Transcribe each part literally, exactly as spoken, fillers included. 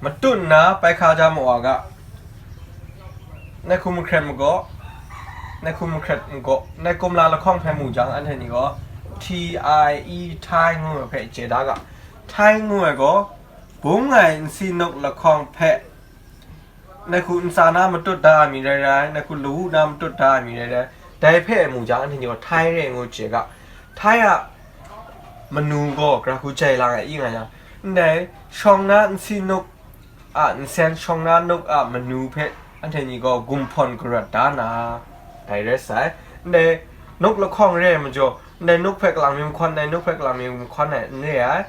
Matut nna bai hka ja ma wa ga, nai hku mahkret magaw, nai hku mahkret magaw, nai kumla lahkawng hpe mu jang, anhte ni gaw T I E, thai ngu ai hpe chye da ga. Thai ngu ai gaw, bung ai nsi nuk lahkawng hpe, nai hku ntsa na matut da ai mi rai rai, nai hku lawu na matut da ai mi rai rai, dai hpe mu jang, anhte ni gaw thai re ngu chye ga. Thai a manu gaw gara hku jai lang ai i nga yang, ndai shawng na nsi nuk a nsen, shawng na nuk a manu hpe anhte ni gaw gumhpawn garat da na, dai rai sai. Ndai nuk lahkawng re ai majaw, ndai nuk hpe kalang mi mahkawn, ndai nuk hpe kalang mi mahkawn ai n re ai.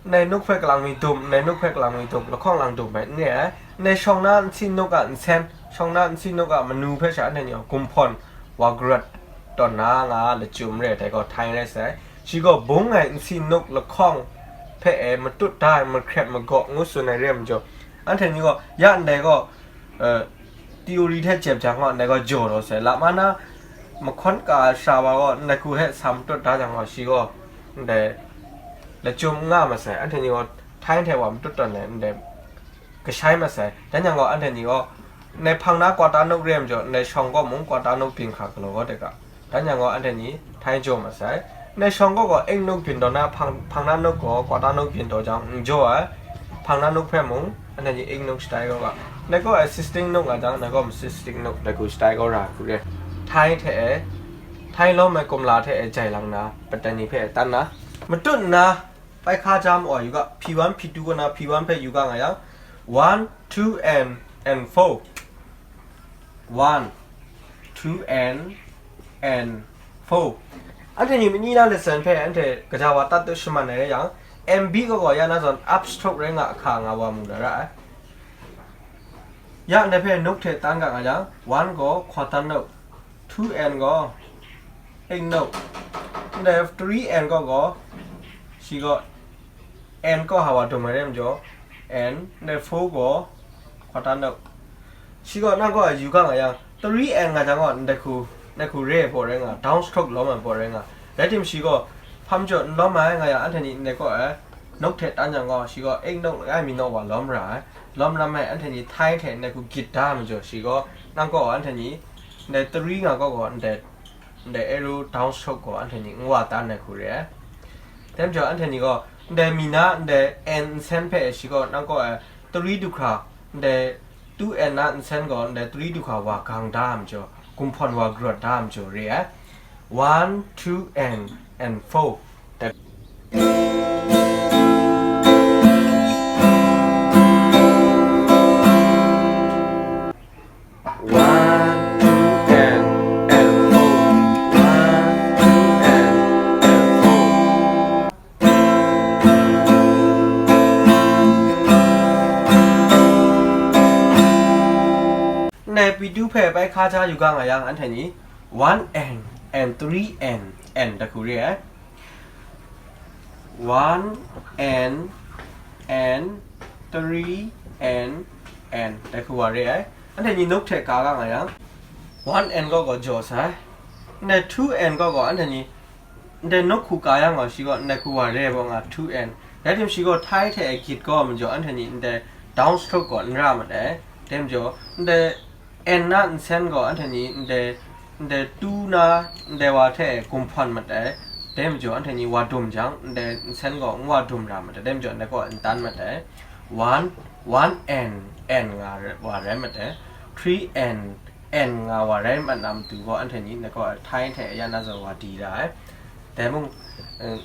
Ndai nuk hpe kalang mi dum, ndai nuk hpe kalang mi dum, lahkawng lang dum ai n re ai. Ndai shawng na nsi nuk a nsen, shawng na nsi nuk a manu hpe sha anhte ni gaw gumhpawn wa garat tawn na nga lachyum re ai, dai gaw thai rai sai. Shi gaw bung ai nsi nuk lahkawng hpe e matut da ai mahkret magaw ngu tsun ai re ai majaw, anhte ni gaw ya ndai gaw, eh, theory hte jep jang gaw, ndai gaw jaw law sai. Lama na mahkawn ka ai sara wa gaw, ndai hku hte sa matut da jang gaw, shi gaw ndai lachyum n nga masai. Anhte ni gaw thai hte wa matut tawn ai, ndai kashai masai. Dan yang gaw, anhte ni gaw, ndai hpang na kwata nuk re ai majaw, ndai shawng gaw mung kwata nuk byin hkra galaw gaw de ga. Dan yang gaw, anhte ni thai jaw masai. Ndai shawng gaw gaw, eng nuk byin taw na, hpang, hpang na nuk gaw, kwata nuk byin taw jang, n jaw ai. Hpang na nuk hpe mung, anhte ni eng nuk shatai gaw ga. Ndai gaw ai sisting nuk nga jang, ndai gaw sisting nuk, ndai hku shatai gaw ra hku re. Thai hte e, thai lawm ai kumla hte e jai lang na, patani hpe e tan na, matut nna, bai hka ja ma wa yu ga, P one, P two kaw na, P one hpe yu ga nga yang, one, two, and, and four. One, two, and, and four. Anhte ni mani na lesson hpe anhte kaja wa tat tu shaman ai rai yang, M B gaw gaw ya na zawn upstroke rai nga, hka nga wa mu na ra ai. Ya ndai hpe nuk hte tan ga nga yang, one gaw quarter note, two and gaw eighth note, ndai three and gaw gaw, shi gaw and kaw hpa wa dum ai rai majaw, and ndai four gaw quarter note. Shi gaw nang kaw yu ga nga yang, three and nga jang gaw, ndai hku, ndai hku re ai baw rai nga, downstroke lawm ai baw rai nga. Rai tim shi gaw, hpa majaw n lawm ai nga yang, anhte ni ndai kaw e, note hte tan jang gaw, shi gaw eighth note langai mi naw wa lawm ra ai. Lawm lam ai, anhte ni thai hte ndai hku gyit da ai majaw, shi gaw, nang kaw anhte ni, ndai three nga kaw gaw, ndai, ndai arrow downstroke gaw, anhte ni n wa tan ai hku re ai. Dai majaw, anhte ni gaw, ndai mi na, ndai and nsen hpe shi gaw, nang kaw e, three du hkra, ndai two and na nsen gaw, ndai three du hkra wa gang da ai majaw, gumhpawn wa garawt da ai majaw re ai. One, two, and, and four. That one, two, and, and four. One, two, and, and four. Ndai P two hpe bai hka ja yu ga nga yang, anhte ni one and, and three and, and dai hku re ai. One and, and three and, and dai hku wa re ai. Anhte ni note hte ka ga nga yang, one and gaw gaw jaw sai. Ndai two and gaw gaw anhte ni, ndai note hku ka yang gaw, shi gaw ndai hku wa re ai baw nga, two and. Rai tim, shi gaw thai hte e gyit gaw majaw, anhte ni ndai downstroke gaw n ra mat ai. Dai majaw, ndai and na nsen gaw, anhte ni ndai, ndai two na, ndai wa hte e gumhpawn mat ai. Dai majaw, anhte ni wa dum jang, ndai nsen gaw n wa dum ra mat ai. Dai majaw, ndai gaw n tan mat ai. One, one and, and nga ra-, wa rai mat ai. Three and, and nga wa rai mat na matu gaw, anhte ni ndai gaw thai hte ya na zawn wa di ra ai. Dai mung, eh,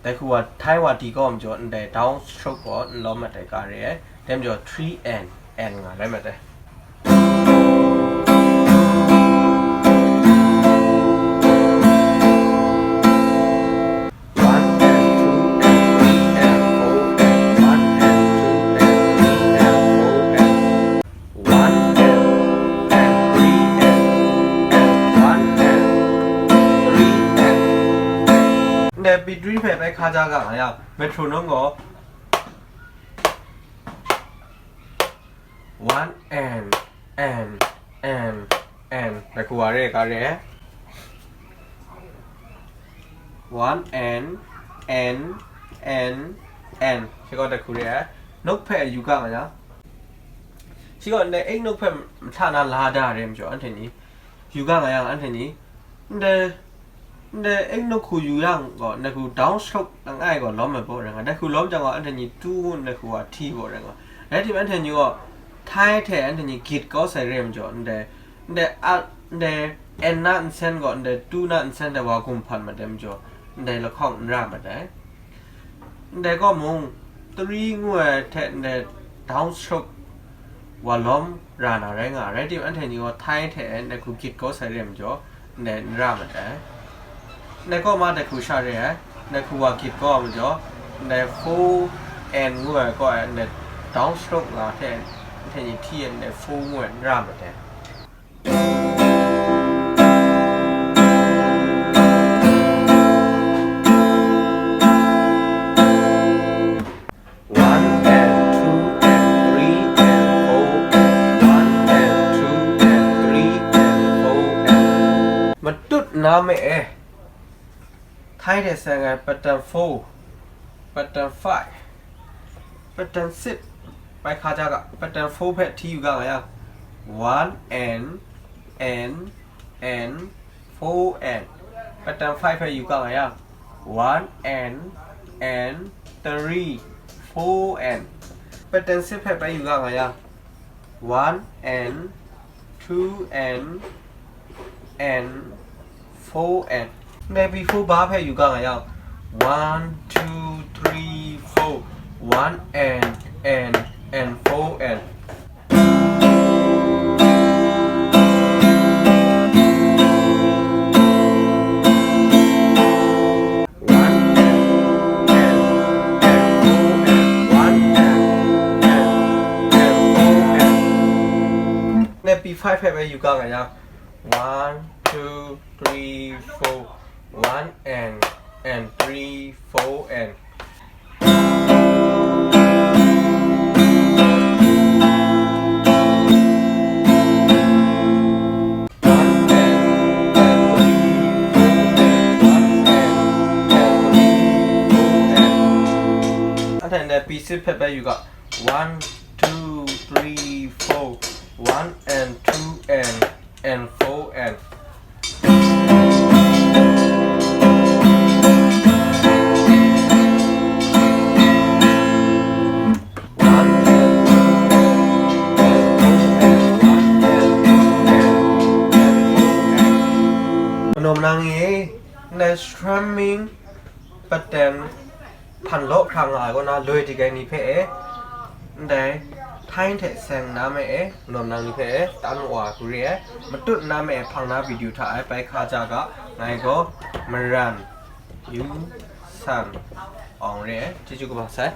dai hku wa, thai wa di gaw majaw, ndai downstroke gaw n lawm mat ai ga re ai. Dai majaw, three and, and nga rai mat ai. One and two and three and four and one and two and three and four and one and, and three and, and one and three and. Ndai beat three hpe bai hka ja ga nga yang, metronome gaw one and, and, and, and dai hku wa re ga re. One and, and, and, and. Shi gaw dai hku re ai. Note hpe yu ga nga yang, shi gaw ndai eight note hpe mahta na la da re majaw, anhte ni yu ga nga yang, anhte ni ndai, ndai eight note hku yu yang gaw, ndai hku downstroke langai gaw lawm ai baw rai nga, ndai hku lawm jang gaw, anhte ni two ngu ndai hku wa hti baw rai nga. Rai timung, anhte ni gaw thai hte anhte ni git kau sai re majaw, ndai, ndai a, ndai N na nsen gaw, ndai two na nsen hte wa gumhpan mat ai majaw, ndai lahkawng n ra mat ai. Ndai gaw mung, three ngu ai hte ndai downstroke wa lawm ra na rai nga ai. Rai timung, anhte ni gaw thai hte ndai hku git kau sai re majaw, ndai n ra mat ai. Ndai kaw ma ndai hku sha re ai, ndai hku wa git kau ai majaw, ndai four N ngu ai kaw ai ndai downstroke nga hte, anhte ni hti ai ndai four ngu ai n ra mat ai. One and two and three and four and one and two and three and four and. Matut na me e. Thai hte seng ai patan four, patan five, patan six, bai hka ja ga, patan four hpe hti yu ga nga yang, one and, and, and, four and, patan five hpe yu ga nga yang, one and, and, three, four and, patan six hpe bai yu ga nga yang, one and, two and, and, four and. Maybe four bar hpe yu ga nga yang, one, two, three, four, one and, and, and four and. One and, and, and four and, one and, and, and four and. Maybe five hpe bai yu ga nga yang, one, two, three, four, one and, and three, four and. One and, and three, four and, one and, and three, four and. Anhte ndai P six hpe bai yu ga. One, two, three, four. One and two and, and four and. One and two and, and four and, one and two and, and four and. Manaw manang e, ndai strumming pattern hpan law hkra nga ai kaw na, loi dik ai ni hpe e, ndai Thai hte seng na me e, manaw manang ni hpe e, tan wa hku re ai, matut na me e, hpang na video hta e, bai hka ja ga, ngai gaw Maran Yu San Awng re ai, chyeju kaba sai.